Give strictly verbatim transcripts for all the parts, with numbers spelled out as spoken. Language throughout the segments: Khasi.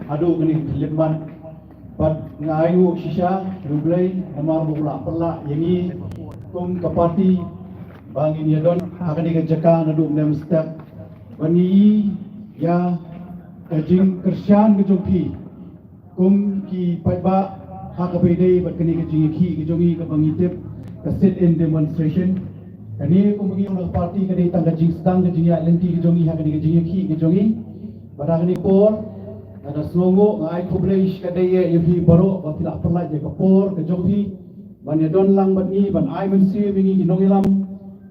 Haduh kane ka khyllipmat bad nga ainguh shisha ïa U Blei namar ba u la pynlah ïa ngi kum ka party ba ngin ïa don ha kane ka jaka naduh mynstep. Ba ngi ïa ka jingkyrshan ka jong phi kum ki paidbah ha kaba ïadei bad kane ka jingïakhih ka jong ngi kaba ngi tip ka sit-in demonstration. Kane kum ba ngi ong ka party ka dei tang ka jingsdang ka jingïaid lynti ka jong ngi ha kane ka jingïakhih ka jong ngi. Bad ha kane ka por nga da sngewnguh, nga ai khublei shikatdei ïa phi baroh ba phi la pynlait ïa ka por ka jong phi ban ïa don lang bad ngi ban ai mynsiem ïa ngi ki nongïalam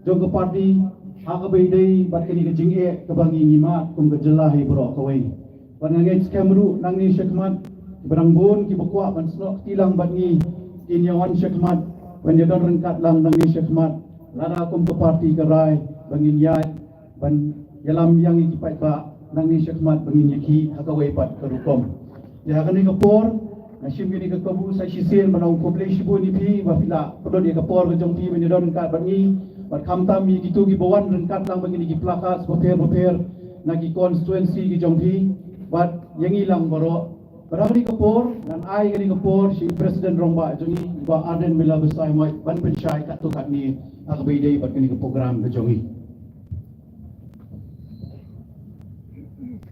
jong ka party ha kaba ïadei bad kane ka jingeh kaba ngi ngi mad kum ka jylla hi baroh kawei. Bad nga ngeit skhem ruh nangne shakhmat kiba dang bun kiba kwah ban snoh kti lang bad ngi kin ïa wan shakhmat ban ïa don ryngkat lang nangne shakhmat lada kum ka party ka rai ba ngin ïaid ban ïalam ïa ngi ki paidbah nangne shakhmat ba ngin ïakhih ha kawei pat ka rukom. Ïa kane ka por nga shim kane ka kabu sa shisien ban ong khublei shibun ïa phi ba phi la pynlut ïa ka por ka jong phi ban ïa don ryngkat bad ngi bad khamtam ïa kito kiba wan ryngkat lang bad kine ki placards bapher bapher na ki constituency ki jong phi bad ïa ngi lang baroh. Bad ha kane ka por ngan ai kane ka por sha i President Rangbah jong ngi i Bah Ardent Miller Basaiawmoit ban pynshai katto katne ha kaba ïadei bad kane ka program ka jong ngi.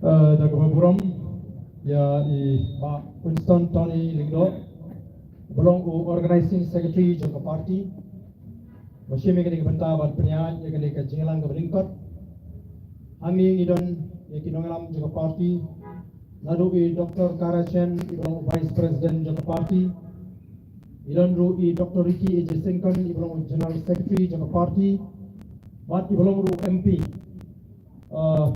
Eh, da kaba burom ïa i Bah Winston Tony Lyngdoh ba long u Organizing Secretary jong ka party. Ba shim ïa kane ka bynta ban pynïaid ïa kane ka jingïalang kaba lyngkot. Hangne ngi don ïa ki nongïalam jong ka party. Naduh i Doctor Kara Chen i ba long u Vice President jong ka party. I don ruh i Doctor Ricky A J Syngkon i ba long u General Secretary jong ka party. Bad i ba long ruh u M P. Uh,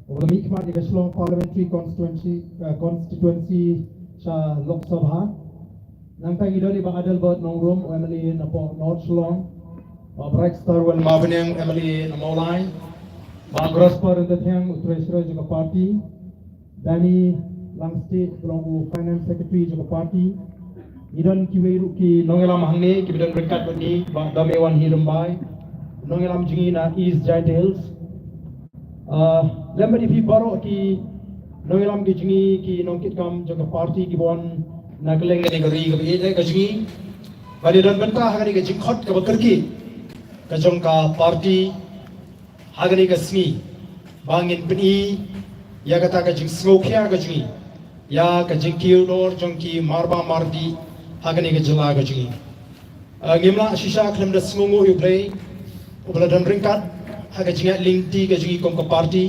uba la mihkhmat ïa ka Shillong Parliamentary Constituency, uh, Constituency sha Lok Sabha. Nangta ngi don i Bah Adelbert Nongrum, u M L A napoh North Shillong. Bah Brightstarwell Marbaniang, M L A na Mawlai. Bah Grosper Ryntathiang, u Treasurer jong ka party. Danny Langstieh, u long u Finance Secretary jong ka party. Ngi don kiwei ruh ki nongïalam hangne kiba don ryngkat bad ngi, Bah Damewan Hih Rymbai, nongïalam jong ngi na East Jaintia Hills. Ah, lem bad ïa phi baroh ki nongïalam ki jong ngi, ki nongkitkam jong ka party kiba wan na kylleng kane ka ri kaba ïeit ka jong ngi. Ba ngi don bynta ha kane ka jingkhot kaba kyrkieh ka jong ka party ha kane ka sngi ba ngin pyni ïa kata ka jingsngewkhia ka jong ngi ïa ka jingkiew dor jong ki marbam mardih ha kane ka jylla ka jong ngi. Ah, ngim lah shisha khlem da sngewnguh ïa U Blei uba la don ryngkat ha ka jingïaid lynti ka jong ngi kum ka party.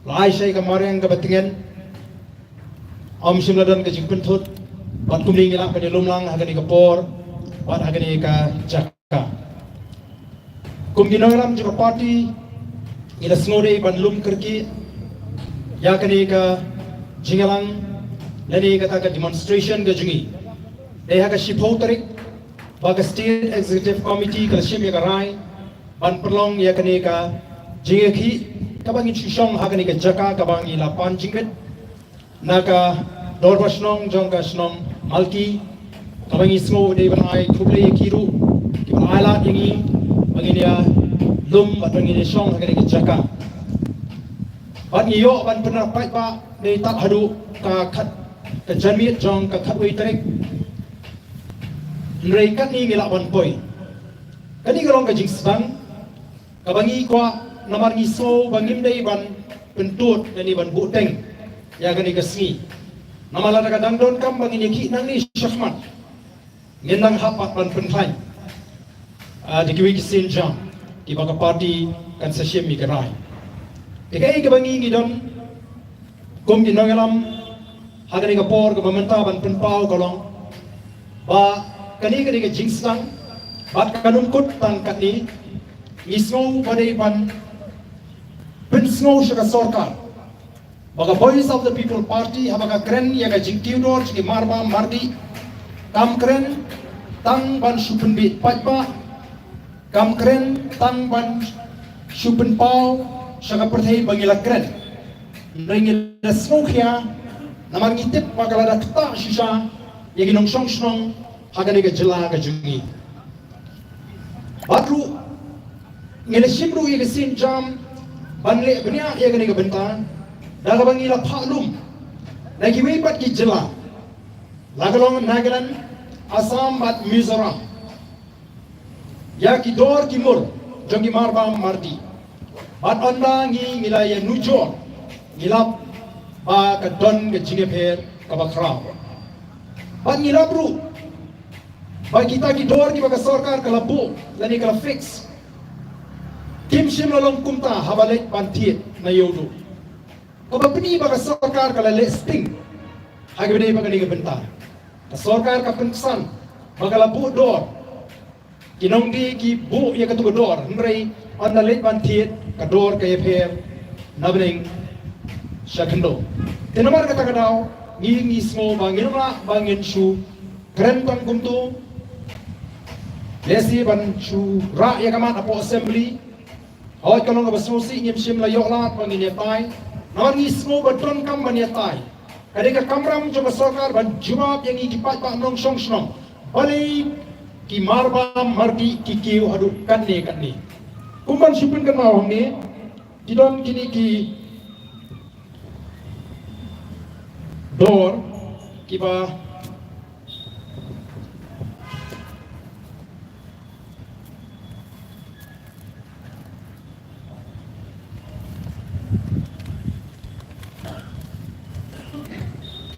La ai sha ka mariang kaba tngen. Ym shym la don ka jingpynthut bad kumne ngi lah ban ïalum lang ha kane ka por bad ha kane ka jaka. Kum ki nongïalam jong ka party ngi la sngewdei ban lum kyrkieh ïa kane ka jingïalang lane kata ka demonstration ka jong ngi. Dei ha ka shiphew tarik ba ka State Executive Committee ka la shim ïa ka rai ban pynlong ïa kane ka jingïakhih kaba ngin shu shong ha kane ka jaka kaba ngi la pan jingbit na ka dorbar shnong jong ka shnong Malki, kaba ngi sngew dei ban ai khublei ïa ki ruh kiba la ai lad ïa ngi ba ngin ïalum bad ba ngin ïashong ha kane ka jaka. Bad ngi ïoh ban pynrap paidbah dei tad haduh ka khat, ka janmiet jong ka khatwei tarik. Hynrei katne ngi lah ban poi. Kane ka long ka jingsdang kaba ngi kwah namar ngi sngew ba ngim dei ban pyntud lane ban buhteng ïa kane ka sngi. Namar lada ka dang donkam ba ngin ïakhih nangne shakhmat, ngin nang hap pat ban pynkhlaiñ, ah, da kiwei ki sienjam kiba ka party kan sa shim ïa ka rai. Te kaei kaba ngi ngi don kum ki nongïalam ha kane ka por kaba mynta ban pynpaw ka long ba kane ka dei ka jingsdang bad kan ym kut tang katne. Ngi sngew ba dei ban pynsngew sha ka sorkar ba ka Voice of the People Party haba ka kren ïa ka jingkiew dor jong ki marbam mardih, kam kren tang ban shu pynbeit paidbah, kam kren tang ban shu pynpaw sha ka pyrthei ba ngi la kren. Hynrei ngi la sngewkhia namar ngi tip ba ka la da ktah shisha ïa ki nongshong shnong ha kane ka jylla ka jong ngi. Bad ruh ngi la shim ruh ïa ka sienjam ban leh bniah ïa kane ka bynta da kaba ngi la phah lum Na kiwei pat ki jylla, la ka long Nagaland, Assam bad Mizoram, ïa ki dor ki mur jong ki marbam mardih. Bad ynda ngi, ngi la ïanujor, ngi lap ba ka don ka jingïapher kaba khraw. Bad ngi lap ruh ba kita ki dor kiba ka sorkar ka la buh lane ka la fix, kim shym la long kumta haba leit ban thied na Ïewduh. Kaba pyni ba ka sorkar ka la leh sting ha kaba ïadei bad kane ka bynta. Ka sorkar ka pynksan ba ka la buh dor, ki nongdie ki buh ïa katu ka dor, hynrei ynda leit ban thied ka dor ka ïapher na bneng sha khyndew. Te namar kata ka daw ngi, ngi sngew ba ngim lah ba ngin shu kren tang kumtu, lehse ban shu rah ïa ka mat hapoh assembly. Hooid, ka long kaba sngewsih, ngim shym la ïoh lad ba ngin ïatai. Namar ngi sngew ba donkam ban ïatai. Ka dei ka kamram jong ka sorkar ban jubab ïa ngi ki paidbah nongshong shnong. Balei ki marbam mardih ki kiew haduh katne katne? Kum ban shu pynkynmaw hangne, ki don kine ki dor kiba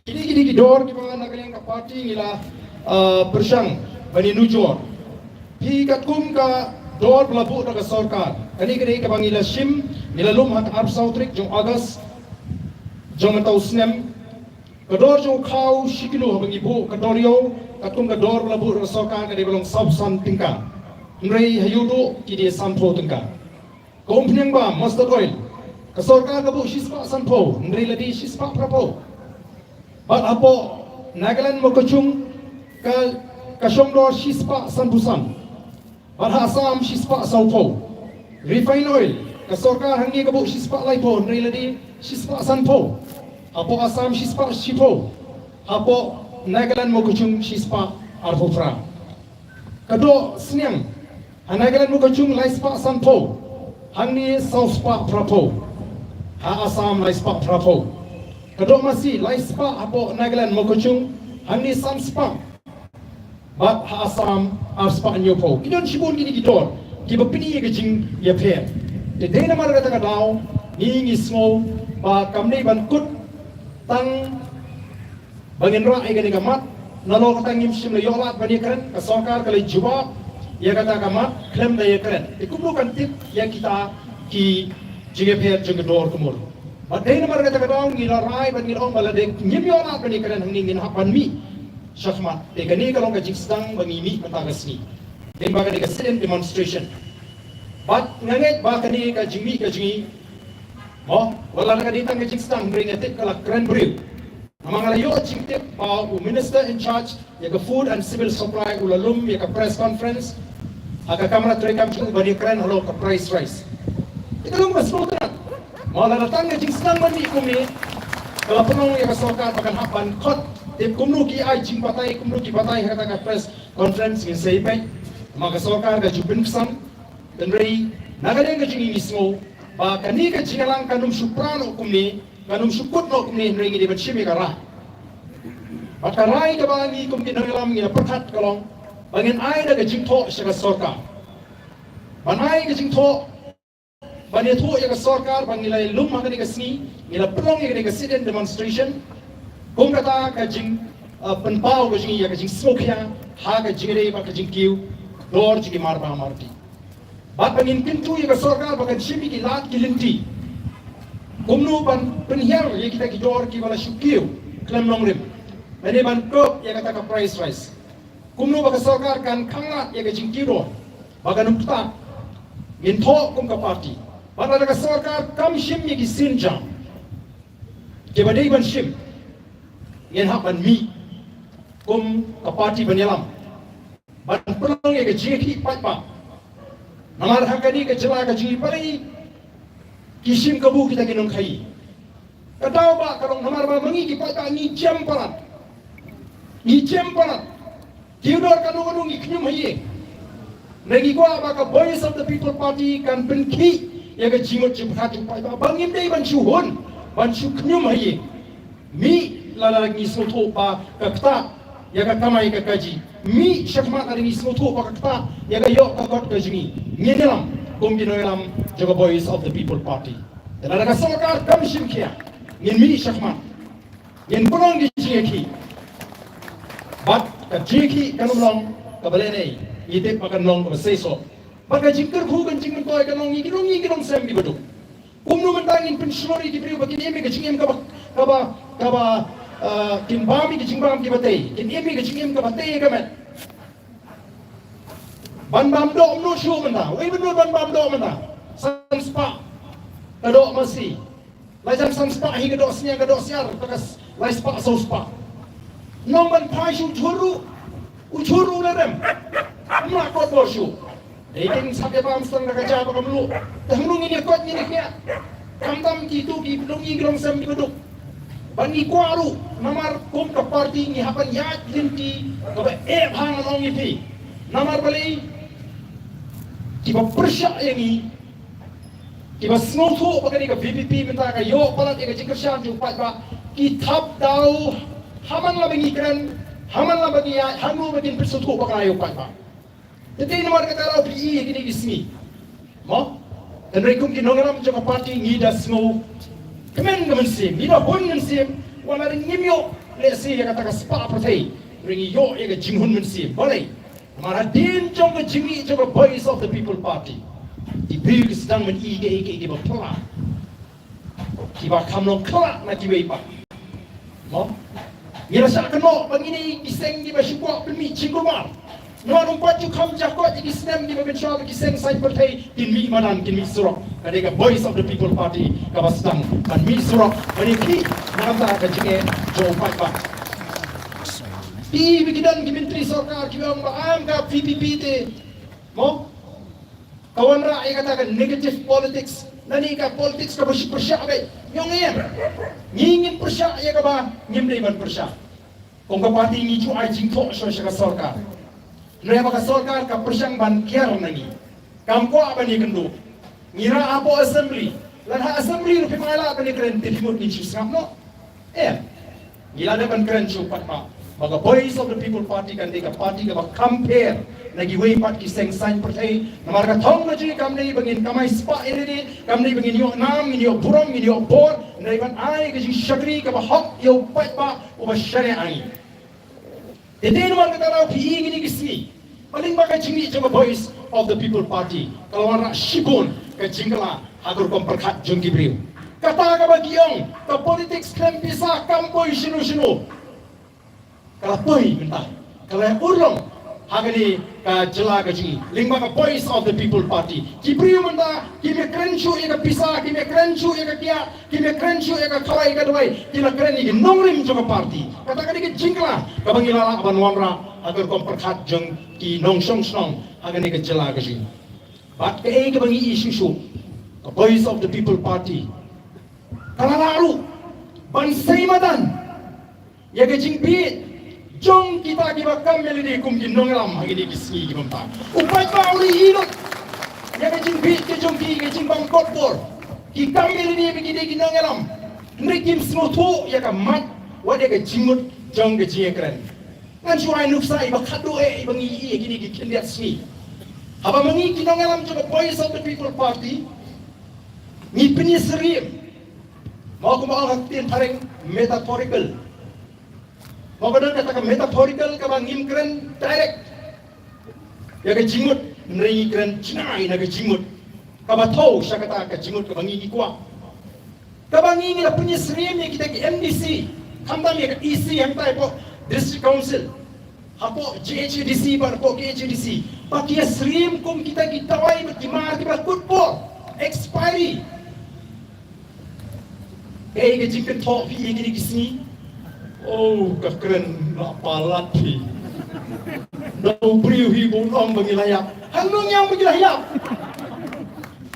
Kine, kine ki dor kiba na ka liang ka party ngi la, uh, pyrshang ban ïanujor. Phi, katkum ka dor ba la buh da ka sorkar, kane ka dei kaba ngi la shim, ngi la lum ha ka arphew saw tarik jong August jong mynta u snem. Ka dor jong u khaw shi kilo haba ngi buh, ka dor ïew katkum ka dor ba la buh da ka sorkar ka dei ba long sawphew san tyngka. Hynrei ha Ïewduh ki dei sanphew tyngka. Ka umphniang bam, mustard oil, ka sorkar ka buh shispah sanphew, hynrei la dei shispah phraphew. Bad hapoh Nagaland Mawkachung ka, ka shong dor shispah sanphew san. Bad ha Assam shispah sawphew. Refined oil, ka sorkar hangne ka buh shispah laiphew, hynrei la dei shispah sanphew. Hapoh Assam shispah shiphew. Hapoh Nagaland Mawkachung shispah arphew phra. Ka doh sniang, ha Nagaland Mawkachung laispah sanphew, hangne sawspah phraphew. Ha Assam laispah phraphew. Ka doh masi laispah hapoh Nagaland Mawkachung, hangne sanspah. Bad ha Assam arspah hynñiewphew. Ki don shibun kine ki dor kiba pyni ïa ka jingïapher. Te dei namar kata ka daw ngi, ngi sngew ba kam dei ban kut tang ba ngin rah ïa kane ka mat, nalor kata ngim shym la ïoh lad ban ïakren, ka sorkar ka la jubab ïa kata ka mat khlem da ïakren. Te kumno kan tip ïa kita ki jingïapher jong ka dor ka mur? Bad dei namar kata ka daw ngi la rai bad ngi la ong ba lada ngim ïoh lad ban ïakren hangne ngin hap ban mih shakhmat. Te kane ka long ka jingsdang ba ngi mih mynta ka sngi. Dei ba kane ka sit-in demonstration. Bad nga ngeit ba kane ka jingmih ka jong ngi, mo, wat la ka dei tang ka jingsdang, hynrei nga tip ka la kren briew. Namar nga la ïoh jingtip ba u Minister in charge ïa ka Food and Civil Supply u la lum ïa ka press conference ha ka kamra treikam jong u ban ïakren halor ka price rise. Ïa ka long ba sngewtynnat. Ma lada tang ka jingsdang ban mih kumne, ka la pynlong ïa ka sorkar ba kan hap ban khot. Te kumno ki ai jingbatai, kumno ki batai ha kata ka press conference ngin sa ïa peit. Ma ka sorkar ka ju pynksan. Hynrei na ka liang ka jong ngi ngi sngew ba kane ka jingïalang kan ym shu pra noh kumne, kan ym shu kut noh kumne, hynrei ngi dei ban shim ïa ka rai. Bad ka rai kaba ngi kum ki nongïalam ngi la pyrkhat ka long ba ngin ai da ka jingthoh sha ka sorkar. Ban ai ka jingthoh, ban ïathuh ïa ka sorkar ba ngi la lum ha kane ka sngi, ngi la pynlong ïa kane ka sit-in demonstration. Kum kata ka jing, uh, pynpaw ka jong ngi ïa ka jingsngewkhia ha ka jingïadei bad ka jingkiew dor jong ki marbam mardih. Bad ba ngin kyntu ïa ka sorkar ba kan shim ïa ki lad ki lynti kumno ban pynhiar ïa kita ki dor kiba la shu kiew khlem nongrim, lane ban kop ïa kata ka price rise. Kumno ba ka sorkar kan khanglad ïa ka jingkiew dor ba kan ym ktah. Ngin thoh kum ka party. Bad lada ka sorkar kam shim ïa ki sienjam kiba dei ban shim, ngin hap ban mih kum ka party ban ïalam ban pynlong ïa ka jingïakhih paidbah. Namar ha kane ka jylla ka jong ngi balei ki shim kabu kita ki nongkhaïi? Ka daw ba ka long namar ba ma ngi ki paidbah ngi jem palat. Ngi jem palat. Kiew dor kano kano ngi khñium ha ïing. Ngi kwah ba ka Voice of the People Party kan pynkhih ïa ka jingmut jingpyrkhat jong paidbah ba ngim dei ban shu hun, ban shu khñium ha ïing. Mih lada ngi sngewthuh ba ka ktah ïa ka kamai ka kajih. Mih shakhmat lada ngi sngewthuh ba ka ktah ïa ka ïoh ka kot ka jong ngi. Ngin ïalam kum ki nongïalam jong ka Voice of the People Party. Te lada ka sorkar kam shim khia, ngin mih shakhmat. Ngin pynlong ki jingïakhih. Bad ka jingïakhih kan ym long kaba lehnoh, ngi tip ba kan long kaba seisoh. Bad ka jingkyrkhu kan jingmyntoi kan long ïa ki nong, ïa ki nongsem kiba duk. Kumno mynta ngin pynshlur ïa ki briew ba kin im ïa ka jingim kaba, kaba, kaba, eh, kin bam ïa ka jingbam kiba tei, kin im ïa ka jingim kaba tei ïa ka met. Ban bam doh kumno shuh mynta, wei ban doh ban bam doh mynta. San spah ka doh masi. Lajang san spah hi ka doh sniang ka doh siar, ka s-, lai spah saw spah. Nong ban phai shuh u jhur ruh, u jhur ruh u la rem. Ym lah kot bor shuh. Dei kin sap ïa bam stang da ka ja ba ka mluh. Te hangno ngin ïa kot ngin ïa khiah. Khamtam kito ki nongïing ki nongsem kiba duk. Ba ngi kwah ruh namar kum ka party ngi hap ban ïaid lynti kaba eh bha ngan ong ïa phi. Namar balei kiba pyrshah ïa ngi, kiba sngewthuh ba kane ka V P P mynta ka ïoh palat ïa ka jingkyrshan jong u paidbah, ki thap daw ha man la ba ngi kren, ha man la ba ngi ïaid, hangno ba kin pynsngewthuh ba ka la ïoh paidbah. Te dei namar kata la phi i ïa kine ki sngi. Mo? Hynrei kum ki nongïalam jong ka party ngi da sngewkmen ka mynsiem, ngi da hun mynsiem, wat la ngim ïoh lehse ïa kata ka spah pyrthei, hynrei ngi ïoh ïa ka jinghun mynsiem. Balei? Namar hadien jong ka jingmih jong ka Voice of the People Party, ki briew ki sdang ban i kaei kaei kiba phylla, kiba kham long khyllah na kiwei pat. Mo? Ngi la shah kynnoh ba ngin ïa ki seng kiba shu kwah pynmih jingkulmar. Namar ym pat ju kham jah koit ïa ki snem kiba pynshai ba ki seng saiñ pyrthei kin mih madan, kin mih surok. Ka dei ka Voice of the People Party kaba sdang ban mih surok ban ïakhih na ka bynta ka jingeh jong u paidbah. Phi, phi, ki don ki myntri sorkar kiba ong ba am ka V P P te, mo, ka wanrah ïa kata ka negative politics, lane ka politics kaba shu pyrshah beit. Ngi ong em, ngi ngin pyrshah ïa kaba ngim dei ban pyrshah. Kum ka party ngi ju ai jingthoh shuwa sha ka sorkar. Hynrei ba ka sorkar ka pyrshang ban kiar na ngi. Kam kwah ban ïakynduh. Ngi rah hapoh assembly. Lada ha assembly ruh phim ailad ban ïakren, te phi mut ngin shu sngap noh? Em. Ngi la dep ban kren shuh pat ba, ba ka Voice of the People Party kan dei ka party kaba kham pher na kiwei pat ki seng saiñ pyrthei. Namar ka thong ka jong ngi kam dei ba ngin kamai spah ïa lade, kam dei ba ngin ïoh nam, ngin ïoh burom, ngin ïoh bor. Hynrei ban ai ka jingshakri kaba hok ïa u paidbah uba shaniah ïa ngi. Te dei namar kata la phi i ïa kine ki sngi ba lyngba ka jingmih jong ka Voice of the People Party ka la wanrah shibun ka jingkylla ha ka rukom pyrkhat jong ki briew. Kata kaba ki ong ka politics khlem pisa kam poi shano shano, ka la poi mynta, ka la urlong ha kane ka jylla ka jong ngi lyngba ka Voice of the People Party. Ki briew mynta kim ïakren shuh ïa ka pisa, kim ïakren shuh ïa ka kiad, kim ïakren shuh ïa ka khawai ka dawai, ki la kren ïa ki nongrim jong ka party. Kata ka dei ka jingkylla kaba ngi la lah ban wanrah ha ka rukom pyrkhat jong ki nongshong shnong ha kane ka jylla ka jong ngi. Bad kaei kaba ngi ïohi shuh shuh, ka Voice of the People Party ka la lah ruh ban sei madan ïa ka jingbieit jong kita kiba kam ïa lade kum ki nongïalam ha kine ki sngi ki bynta. U paidbah u la ïohi lut ïa ka jingbieit ka jong ki, ka jingbam kot bor. Ki kam ïa lade ba ki dei ki nongïalam, hynrei kim sngewthuh ïa ka mat wat ïa ka jingmut jong ka jingïakren. Ngan shu ai nuksa iba khatduh eh iba ngi ïohi ïa kine ki khyndiat sngi. Haba ma ngi ki nongïalam jong ka Voice of the People Party ngi pynïasyriem, mo, kumba ong ha ka ktien phareng, metaphorical. Mo, ka don kata ka metaphorical kaba ngim kren direct ïa ka jingmut, hynrei ngi kren jngai na ka jingmut kaba thew sha kata ka jingmut kaba ngi ngi kwah. Kaba ngi ngi la pynïasyriem ïa kita ki M D C, khamtam ïa ka E C hangtai hapoh District Council, hapoh J H A D C bad hapoh K H A D C, ba ki ïasyriem kum kita ki dawai bad ki mar kiba kut por, expiry. Kaei ka jingkynthoh phi ïa kine ki sngi? Oh, ka kren la palat phi. Na u briew hi ba un ong ba ngi la ïap. Hangno ngi ong ba ngi la ïap?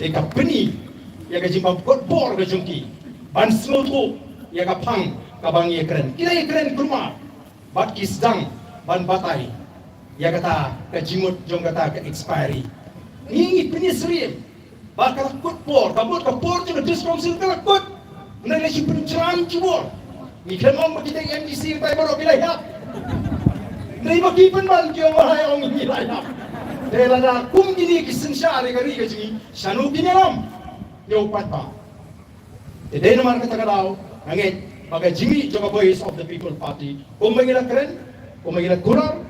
Te ka pyni ïa ka jingbam kot bor ka jong ki ban sngewthuh ïa ka phang kaba ngi ïakren. Ki la ïakren kulmar bad ki sdang ban batai ïa kata ka jingmut jong kata ka expiry. Ngi ngi pynïasyriem ba ka la kut por, ka mut ka por jong ka District Council ka la kut. Hynrei la shu pynjlan jubor. Ngi khlem ong ba ki dei M D C, baroh ki la ïap. Dei ba ki pynban ki ong ba hai ong ngi la ïap. Te lada kum kine ki synshar ïa ka ri ka jong ngi, shano kin ïalam ïa u paidbah? Te dei namar kata ka daw nga ngeit ba ka jingmih jong ka Voice of the People Party, kumba ngi la kren, kumba ngi la kular,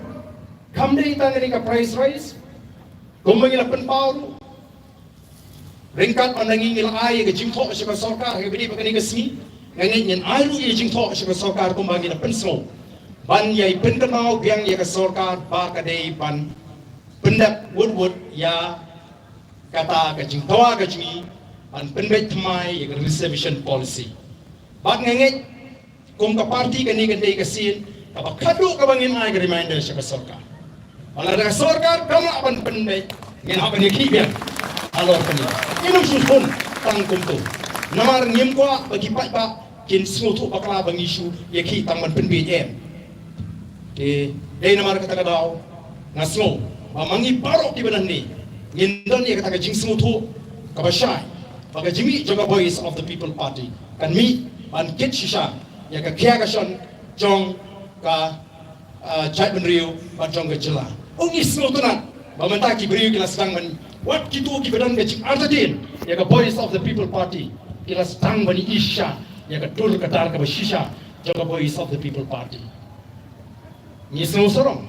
kam dei tang kane ka price rise, kumba ngi la pynpaw ruh, ryngkat bad ngi, ngi la ai ïa ka jingthoh sha ka sorkar ha kaba ïadei bad kane ka sngi. Nga ngeit ngin ai ruh ïa ka jingthoh sha ka sorkar kumba ngi la pynsngew, ban ïai pynkynmaw biang ïa ka sorkar ba ka dei ban pyndep wut wut ïa kata ka jingdawa ka jong ngi ban pynbeit thymmai ïa ka reservation policy. Bad nga ngeit kum ka party kane kan dei ka sien kaba khadduh kaba ngin ai ka reminder sha ka sorkar. Ba lada ka sorkar kam lah ban pynbeit, ngin hap ban ïakhih biang halor kane. Ngin ym shu thung tang kumto. Namar ngim kwah ba ki paidbah kin sngewthuh bakla ba ngi shu ïakhih tang ban pynbeit, em. Te dei namar kata ka daw nga sngew ba ma ngi baroh kiba nangne ngin don ïa kata ka jingsngewthuh kaba shai ba ka jingmih jong ka Voice of the People Party kan mih ban kit shisha ïa ka khia ka shon jong ka, ah, jaitbynriew bad jong ka jylla. Ong ngi sngewtynnat ba mynta ki briew ki la sdang ban, wat kito kiba don ka jingartatien ïa ka Voice of the People Party, ki la sdang ban ïohi shisha ïa ka dur ka dar kaba shisha jong ka Voice of the People Party. Ngi sngewsarong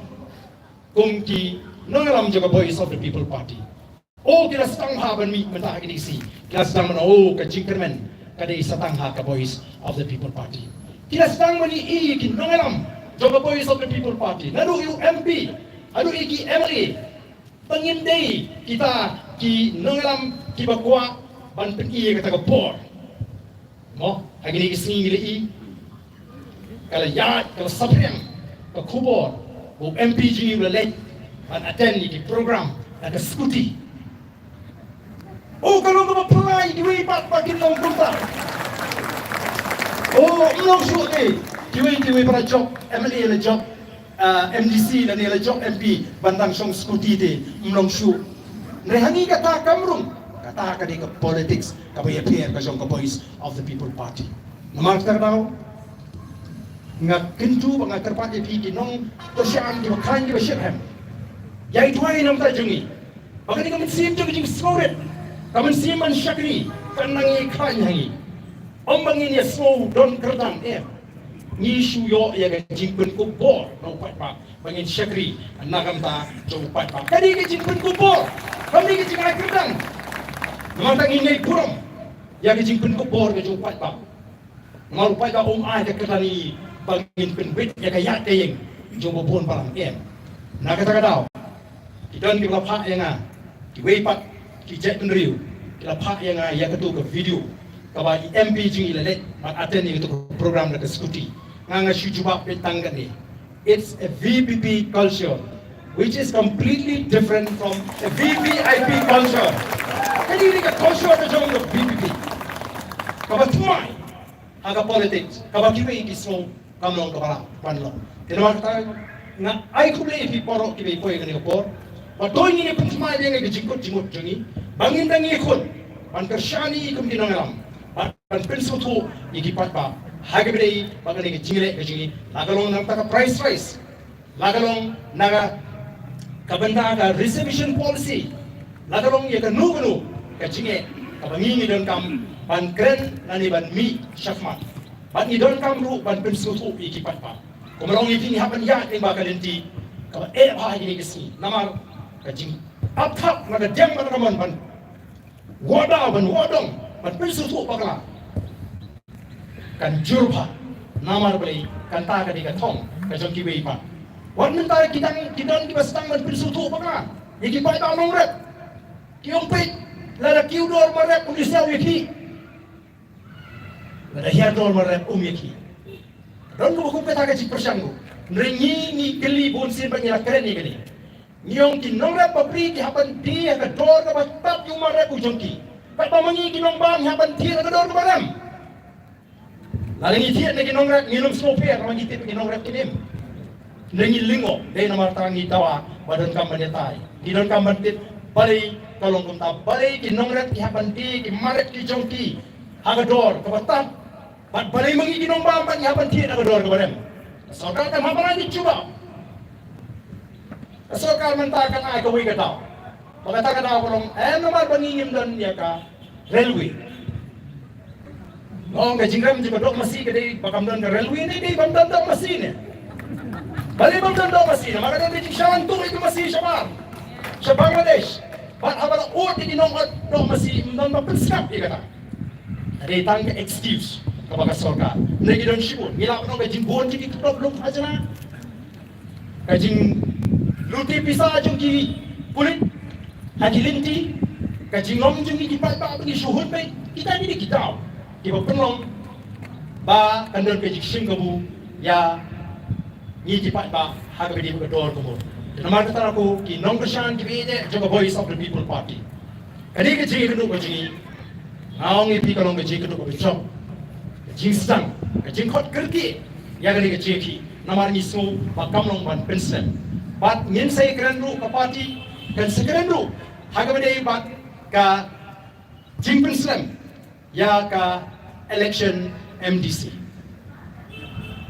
kum ki nongïalam jong ka Voice of the People Party. Oh, ki la sdang bha ban mih mynta ha kine ki sngi. Ki la sdang ban, oh, ka jingkyrmen ka dei sa tang ha ka Voice of the People Party. Ki la sdang ban ïohi ki nongïalam jong ka Voice of the People Party, naduh ïa u M P haduh ïa ki M L A. Ba ngin dei kita ki nongïalam kiba kwah ban pyni ïa kata ka bor. Mo, ha kine ki sngi ngi la ïohi ka la ïaid, ka la saphriang ka khubor ba u M P jong ngi u la leit ban attend ïa ki program da ka scooty. Oh, ka long kaba phylla ïa kiwei pat ba kin long kumta. Oh, ym long shuh te, kiwei kiwei ba la jop M L A, la jop, ah, M D C lane la jop M P ban dang shong scooty te, ym long shuh. Hynrei ha ngi kata kam rung, kata ka dei ka politics kaba ïapher ka jong ka Voice of the People Party. Namar kata ka daw nga kyntu bad nga kyrpad ïa phi ki nongkyrshan kiba khlaiñ kiba shitrhem, ïai duwai na ka bynta jong ngi. Ba kane ka mynsiem jong ka jingsngewrit, ka mynsiem ban shakri, kan nang ïai khlaiñ ha ngi. Ym ba ngin ïasngew don kyrdan, em. Ngi shu ïoh ïa ka jingpynkup bor na u paidbah ba ngin shakri na ka bynta jong u paidbah. Ka dei ka jingpynkup bor, kam dei ka jingai kyrdan. Namar kata ngin ïai burom ïa ka jingpynkup bor ka jong u paidbah. Namar u paidbah um ai ka kyrdan ïa ngi ba ngin pynbeit ïa ka ïaid ka ïeng jong u babun balang, em. Na kata ka daw ki don kiba la phah ïa nga, kiwei pat ki jaitbynriew ki la phah ïa nga ïa kato ka video kaba i M P jong ngi i la leit ban attend ïa kato ka program da ka scooty. Nga, nga shu jubab beit tang kane. It's a V P P culture which is completely different from a V V I P culture. Kane ka dei ka culture ka jong ka V P P kaba thymmai ha ka politics, kaba kiwei ki sngew kam long kaba lah ban long. Te namar kata nga ai khublei ïa phi baroh kiba poi ha kane ka por. Bad to ngin ïa pynthymmai biang ïa ka jingkut jingmut jong ngi ba ngin dang ïakhun ban kyrshan ïa ngi kum ki nongïalam, ban pynsngewthuh ïa ki paidbah ha kaba ïadei bad kane ka jingleh ka jong ngi, la ka long na ka bynta ka price rise, la ka long na ka, ka bynta ka reservation policy, la ka long ïa kano kano ka jingeh kaba ngi ngi donkam ban kren lane ban mih shakhmat. Bad ngi donkam ruh ban pynsngewthuh ïa ki paidbah. Kumba long ïa phi, ngi hap ban ïaid lyngba ka lynti kaba eh bha ha kine ki sngi, namar ka jingap thap na ka diang bad na ka mon ban wad daw, ban wad dong, ban pynsngewthuh bakla kan jur bha. Namar balei? Kata ka dei ka thong ka jong kiwei pat. Wat mynta ki dang, ki don kiba sdang ban pynsngewthuh bakla ïa ki paidbah nongrep. Ki ong peit, lada kiew dor marep um ïasiaw ïa ki, lada hiar dor marep um ïa ki. Don kaba kum kata ka jingpyrshang ruh. Hynrei ngi, ngi kylli bunsien bad ngi la kren ïa kane. Ngi ong ki nongrep bapli ki hap ban die ha ka dor kaba tad ïa u marep u jong ki. Katba ma ngi ki nongbam ngi hap ban thied ha ka dor kaba rem. Lada ngi thied na ki nongrep ngin ym sngewpher, namar ngi tip ki nongrep kin im. Hynrei ngi lyngngoh, dei namar kata ngi dawa ba donkam ban ïatai. Ngi donkam ban tip balei ka long kumta, balei ki nongrep ki hap ban die ki marep ki jong ki ha ka dor kaba tad. Bad balei ma ngi ki nongbam pat ngi hap ban thied ha ka dor kaba rem? Ka sorkar kam hap ban ai jubab. Ka sorkar mynta kan ai kawei ka daw. Ba kata ka daw ka long, em, namar ba ngi ngim don ïa ka railway. Nga ong ka jingrem jong ka doh masi ka dei ba kam don ka railway ne dei bym don doh masi ne? Balei bym don doh masi ne? Namar ka don ka jingshah tuh ïa ka masi shabar, sha Bangladesh. Bad haba la ud ïa ki nongot doh masi, ym don ba pynsngap ïa kata. Ka dei tang ka excuse kaba ka sorkar. Ngi don shibun, ngi lah ban ong ka jingbun jong ki khlop lum khajna, ka jinglute pisa jong ki pulit ha ki lynti, ka jinglong jong ki paidbah ba ngi shu hut beit. Kita ki dei ki daw kiba pynlong ba kan don ka jingshim kabu ïa ngi ki paidbah ha kaba ïadei bad ka dor ka mut. Te namar kata ruh ki nongkyrshan kiba ïeit jong ka Voice of the People Party, ka dei ka jingïakynduh ka jong ngi. Nga ong ïa phi ka long ka jingïakynduh kaba jop, ka jingsdang, ka jingkhot kyrkieh ïa kane ka jingïakhih. Namar ngi sngew ba kam long ban pynslem. Bad ngin sa ïakren ruh, ka party kan sa kren ruh ha kaba ïadei bad ka jingpynslem ïa ka election M D C.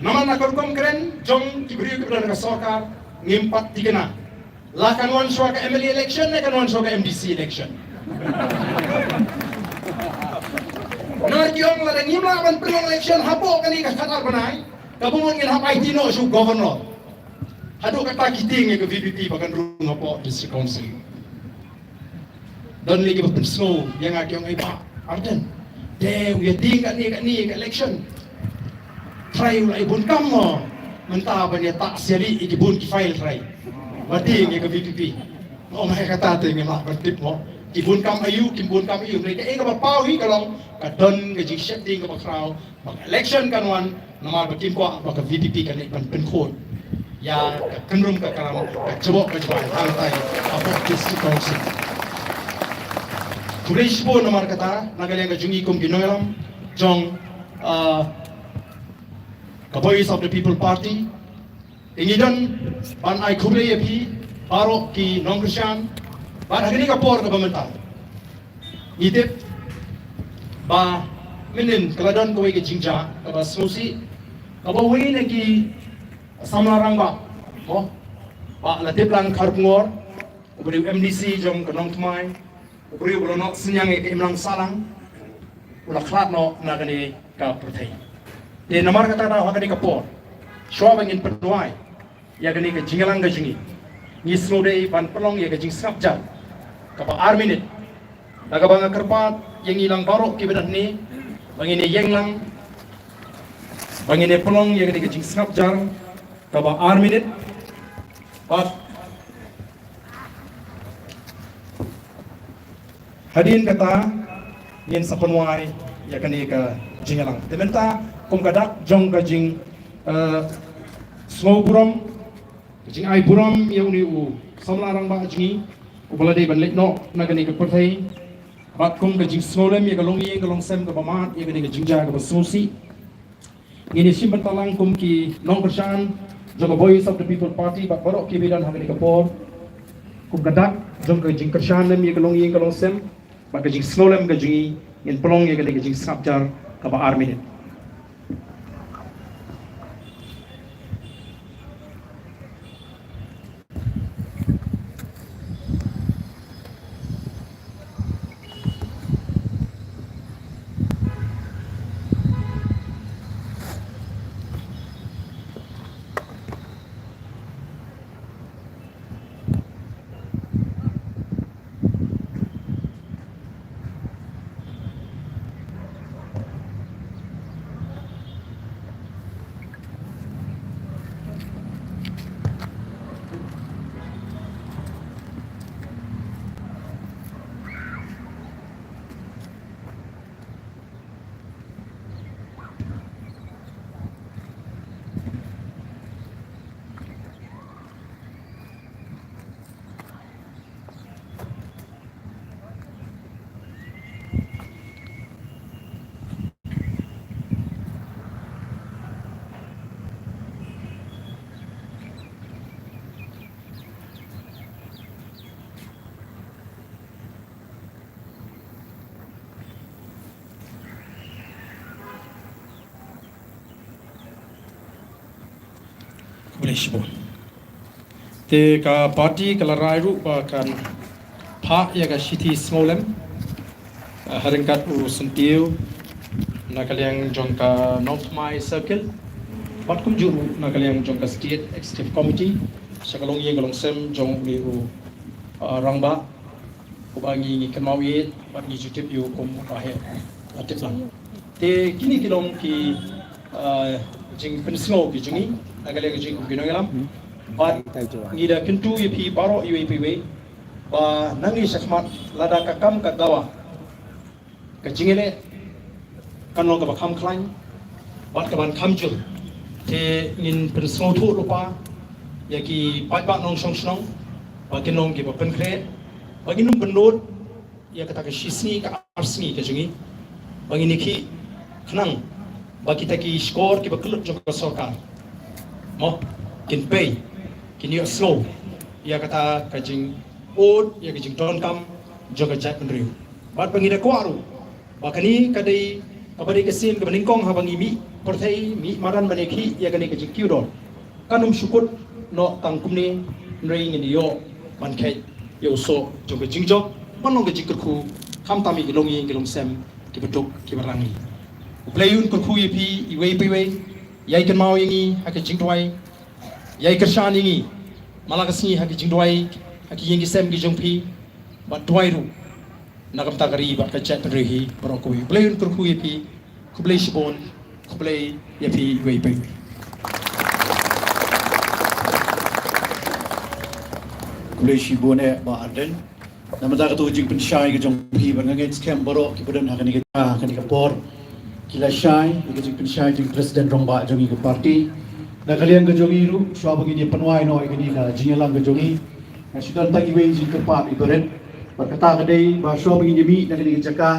Namar na ka rukom kren jong ki briew kiba don ha ka sorkar, ngim pat thikna la kan wan shuwa ka M L A election ne kan wan shuwa ka M D C election. Namar ki ong lada ngim lah ban pynlong election hapoh kane ka khatar bnai, kaba mut ngin hap aiti noh sha u governor. Haduh katta ki tieng ïa ka V P P ba kan rung hapoh District Council. Don lei kiba pynsngew ïa nga, ki ong, "Ei Bah Ardent, te u ïa tieng katne katne ka election, trai u la ai bun kam mo, mynta ban ïa tah siali ïa ki bun ki file trai ba tieng ïa ka V P P." Nga ong, "Hai, kata te ngim lah ban tip mo, ki bun kam aïu, ki bun kam aïu." Hynrei kaei kaba paw hi ka long ka don ka jingsheptieng kaba khraw ba ka election kan wan, namar ba kim kwah ba ka V P P kan leit ban pynkhuid ïa ka kynrum ka kram, ka jubab ka jubab hangtai hapoh District Council. Khublei shibun namar kata na ka liang ka jong ngi kum ki nongïalam jong, ah, ka Voice of the People Party. Te ngi don ban ai khublei ïa phi baroh ki nongkyrshan bad ha kane ka por kaba mynta ngi tip ba mynnin ka la don kawei ka jingjia kaba sngewsih, kaba uwei na ki samla rangbah, mo, Bah Latiplang Kharkongor, uba dei u M D C jong ka Nongthymmai, u briew ba la noh synñiang ïa ka imlang sahlang, u la khlad noh na kane ka pyrthei. Te namar kata, ha kane ka por, shuwa ba ngin pynduwai ïa kane ka jingïalang ka jong ngi, ngi sngewdei ban pynlong ïa ka jingsngap jar kaba ar minit, da kaba nga kyrpad ïa ngi lang baroh kiba don hangne ba ngin ïeng lang, ba ngin pynlong ïa kane ka jingsngap jar kaba ar minit. Bad hadien kata ngin sa pynwai ïa kane ka jingïalang. Te mynta kum ka dak jong ka jing, eh, sngewburom, ka jingai burom ïa une u samla rangbah jong ngi uba la dei ban leit noh na kane ka pyrthei, bad kum ka jingsngewlem ïa ka longïing ka longsem kaba mad ïa kane ka jingjia kaba sngewsih, ngin ïa shim bynta lang kum ki nongkyrshan jong ka Voice of the People Party bad baroh kiba don ha kane ka por. Kum ka dak jong ka jingkyrshan lem ïa ka longïing ka longsem bad ka jingsngewlem ka jong ngi, ngin pynlong ïa kane ka jingsngap jar kaba ar minit. Khublei shibun. Te ka party ka la rai ruh ba kan phah ïa ka shithi sngewlem, ah, ha ryngkat u syntiew na ka liang jong ka Nongthymmai Circle, bad kumjuh ruh na ka liang jong ka State Executive Committee, sha ka longïing ka longsem jong une u, ah, rangbah, uba ngi, ngi kynmaw ïa u bad ngi ju tip ïa u kum uba heh la tip lang. Te kine ki long ki, ah, jingpynsngew ki jong ngi na ka liang ka jingïalam. Bad ngi da kyntu ïa phi baroh iwei pa iwei ba nangne shakhmat, lada ka kam ka dawa, ka jingïaleh kan long kaba kham khlaiñ bad kaban kham jur, te ngin pynsngewthuh lypa ïa ki paidbah nongshong shnong ba kin long kiba pynkhreh, ba ngin ym pynlut ïa kata ka shisngi ka arsngi ka jong ngi, ba ngin ïakhih khnang ba kita ki shkor kiba kyllut jong ka sorkar, mo, kin pei, kin ïohsngew ïa kata ka jingud, ïa ka jingdonkam jong ka jaitbynriew. Bad ba ngi da kwah ruh ba kane ka dei kaba dei ka sien kaba nyngkong haba ngi mih pyrthei, mih madan ban ïakhih ïa kane ka jingkiew dor. Kan ym shu kut noh tang kumne, hynrei ngin ïoh ban kheit ïa u soh jong ka jingjop, ban long ka jingkyrkhu khamtam ïa ki longïing ki longsem, kiba duk kiba rangli. U Blei un kyrkhu ïa phi iwei pa iwei, ïai kynmaw ïa ngi ha ka jingduwai, ïai kyrshan ïa ngi man la ka sngi ha ka jingduwai ha ki ïing ki sem ki jong phi, bad duwai ruh na ka bynta ka ri bad ka jaitbynriew hi baroh kawei. U Blei un kyrkhu ïa phi. Khublei shibun. Khublei ïa phi iwei pa iwei. Khublei shibun eh Bah Ardent. Namar kata ka jingpynshai ka jong phi, bad nga ngeit skhem baroh kiba don ha kane ka, ha kane ka por ki la shai ïa ka jingpynshai jong President Rangbah jong ngi ka party. Na ka liang ka jong ngi ruh, shuwa ba ngin ïa pynwai noh ïa kane ka jingïalang ka jong ngi, nga shu don tang iwei i jingkyrpad iba rit. Bad kata ka dei ba shuwa ba ngin ïa mih na kane ka jaka,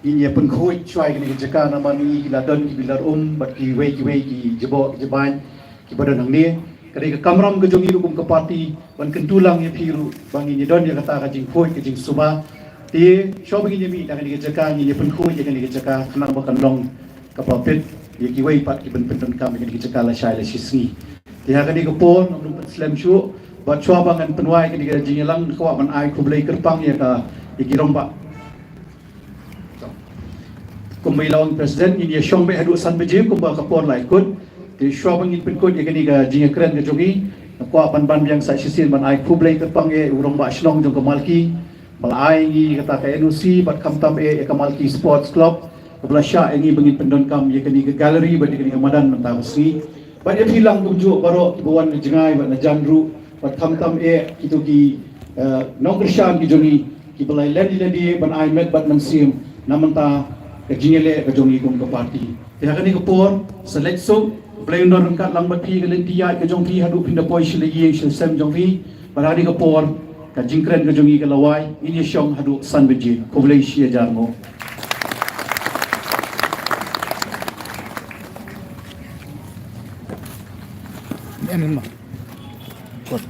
ngin ïa pynkhuid shuwa ïa kane ka jaka, namar ngi ki la don ki bilder um bad kiwei kiwei ki jaboh ki jabain kiba don hangne. Ka dei ka kamram ka jong ngi ruh kum ka party ban kyntu lang ïa phi ruh ba ngin ïa don ïa kata ka jingkhuid ka jingsuba. Te shuwa ba ngin ïa mih na kane ka jaka, ngin ïa pynkhuid ïa kane ka jaka khnang ba kan long kaba bit ïa kiwei pat kiban pyndonkam ïa kane ka jaka lashai lashisngi. Te ha kane ka por ngam dei ban slem shuh, bad shuwa ba ngan pynwai kane ka jingïalang, nga kwah ban ai khublei kyrpang ïa ka, ïa ki rangbah. Kumba i la ong President, ngin ïa shong beit haduh san baje kumba ka por la ïakut. Te shuwa ba ngin pynkut ïa kane ka jingïakren ka jong ngi, nga kwah ban ban biang sa shisien ban ai khublei kyrpang ïa u rangbah shnong jong ka Malki, ba la ai ngi kata ka N O C, bad khamtam eh ïa ka Malki Sports Club, kaba la shah ïa ngi ba ngin pyndonkam ïa kane ka gallery bad ïa kane ka madan mynta ka sngi. Bad ïa phi lang kumjuh baroh kiba wan na jngai bad na jan ruh, bad khamtam eh kito ki, eh, nongkyrshan ki jong ngi kiba la ïaleh ïalade ban ai met bad mynsiem na bynta ka jingïaleh ka jong ngi kum ka party. Te ha kane ka por, sa leit suk, U Blei un don ryngkat lang bad phi, ka lynti ïaid ka jong phi haduh phin da poi sha la ïing sha la sem jong phi. Bad ha kane ka por, ka jingkren ka jong ngi ka la wai, ngin ïa shong haduh san baje. Khublei shihajar nguh. Em, em, em. Kut.